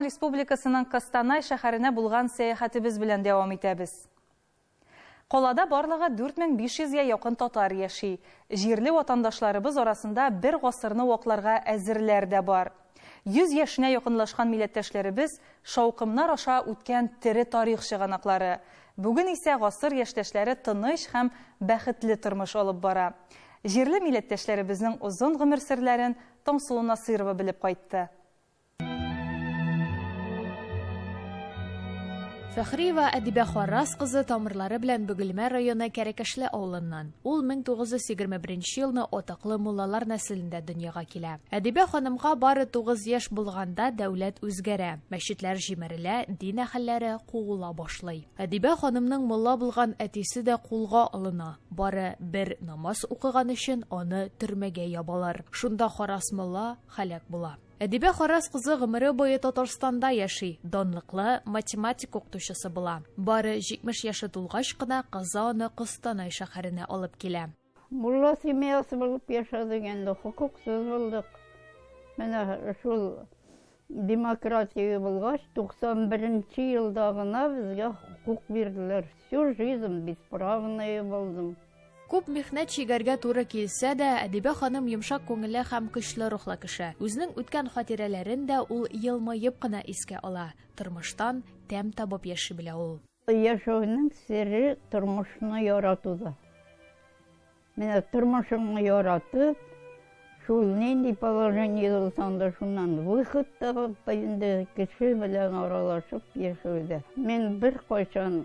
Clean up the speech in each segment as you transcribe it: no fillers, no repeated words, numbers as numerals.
Республикасының Костанай шәһәренә булган сәяхәтебез белән дәвам итәбез. Калада барлыгы 4500 гә якын татар яши. Җирле ватандашларыбыз арасында бер гасырны вакларга әзерләр дә бар. 100 яшенә якынлашкан милләттәшләребез шаукымнар аша үткән тере тарих чыганаклары. Бүген исә гасыр яшьтәшләре тыныч һәм бәхетле тормыш алып бара. Җирле милләттәшләребезнең озын гомер серләрен Таңсылу Насыйрова белеп кайтты. Фәхриева Әдибә Харрас кызы тамырлары белән Бөгелмә районы Кәрәкәшле авылыннан. Ул 1921 елны атаклы муллалар нәселендә дөньяга килә. Әдибә ханымга бары 9 яшь булганда дәүләт үзгәрә, мәчетләр җимерелә, дин әһелләре куыла башлый. Әдибә ханымның мулла булган әтисе дә кулга алына. Бары бер намаз укыган өчен аны төрмәгә ябалар. Шунда Харрас мулла һәлак була. Әдибә Харрас кызы гомере буе Татарстанда яши, данлыклы математика укытучысы була. Бары 70 яше тулгач кына кызы аны Костанай шәһәренә алып килә. Мулла семьясы булып яшәдек инде, хокуксыз булдык. Менә шул демократия булгач, 91 нче елда гына безгә хокук бирделәр. Всю жизнь бесправная булдым. Күп михнәт чигәргә туры килсә дә, Әдибә ханым йомшак күңелле һәм көчле рухлы кеше. Үзенең үткән хатирәләрен дә ул елмаеп кына искә ала. Тормыштан тәм табып яши белә ул. Яшәүнең сере тормышны яратуда. Менә тормышыңны яратып, шул нинди положениедә булсаң да, шуннан выход табып, инде кеше белән аралашып яшәүдә. Мин беркайчан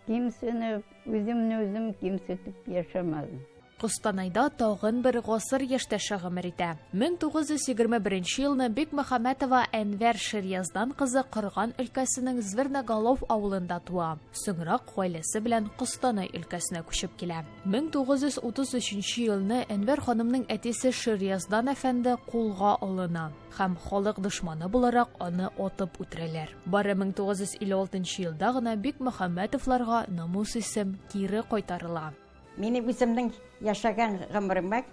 кимсенеп, Үземне үзем кимсетеп яшәмәдем. Костанайда тагын бер гасыр яшьтәше гомер итә. 1921 елны Бикмөхәммәтова Әнвәр Ширьяздан кызы Кырган өлкәсенең Зверноголов авылында туа. Соңрак гаиләсе белән Костанай өлкәсенә күчеп килә. 1933 елны Әнвәр ханымның әтисе Ширьяздан әфәнде кулга алына. Һәм халык дошманы буларак аны атып үтерәләр. Бары 1956 елда гына Бикмөхәммәтовларга намус исем кире кайтарыла. Минем үземнең яшәгән гомеремә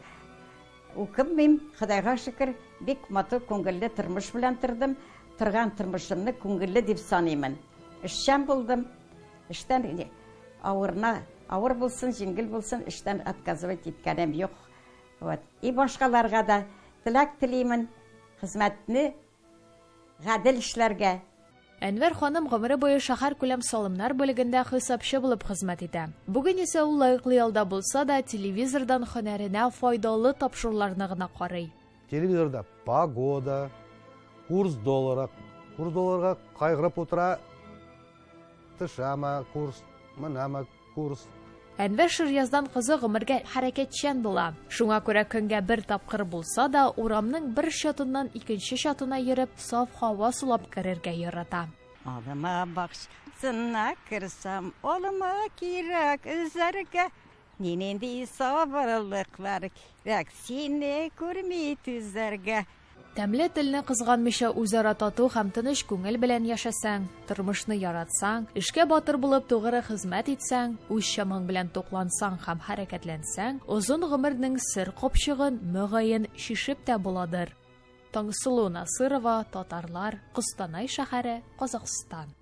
үкенмим, Ходайга шөкер, бик матур, күңелле тормыш белән тордым. Торган тормышымны күңелле дип саныймын. Эшчән булдым. Эштән авырына, авыр булсын, җиңел булсын, эштән отказывать иткәнем юк. Вот. И башкаларга да теләк телимен, хезмәтне гадел эшләргә. Әнвәр ханым гомере буе шәһәркүләм салымнар бүлегендә хисапчы булып хезмәт итә. Бүген исә ул лаеклы ялда булса да, телевизордан һөнәренә файдалы тапшыруларны гына карый. Телевизорда погода, курс доллара, курс долларга кайгырып утыра, төшәме курс, менәме курс. Әнвәр Ширъяздан кызы гомергә хәрәкәтчән була. Шуңа күрә көнгә бер тапкыр булса да, урамның бер чатыннан икенче чатына йөреп, саф һава сулап керергә ярата. Алма бакчасына керсәм, алма кирәк өзәргә. Нинди сабырлыклар кирәк сине күрми түзәргә. Тәмле телне кызганмыйча үзара тату һәм тыныч күңел белән яшәсәң, тормышны яратсаң, эшкә батыр булып тугры хезмәт итсәң, үз чамаң белән туклансаң һәм хәрәкәтләнсәң, озын гомернең сер капчыгын, мөгаен, чишеп тә буладыр. Таңсылу Насырова, Татарлар, Костанай шәһәре, Казахстан.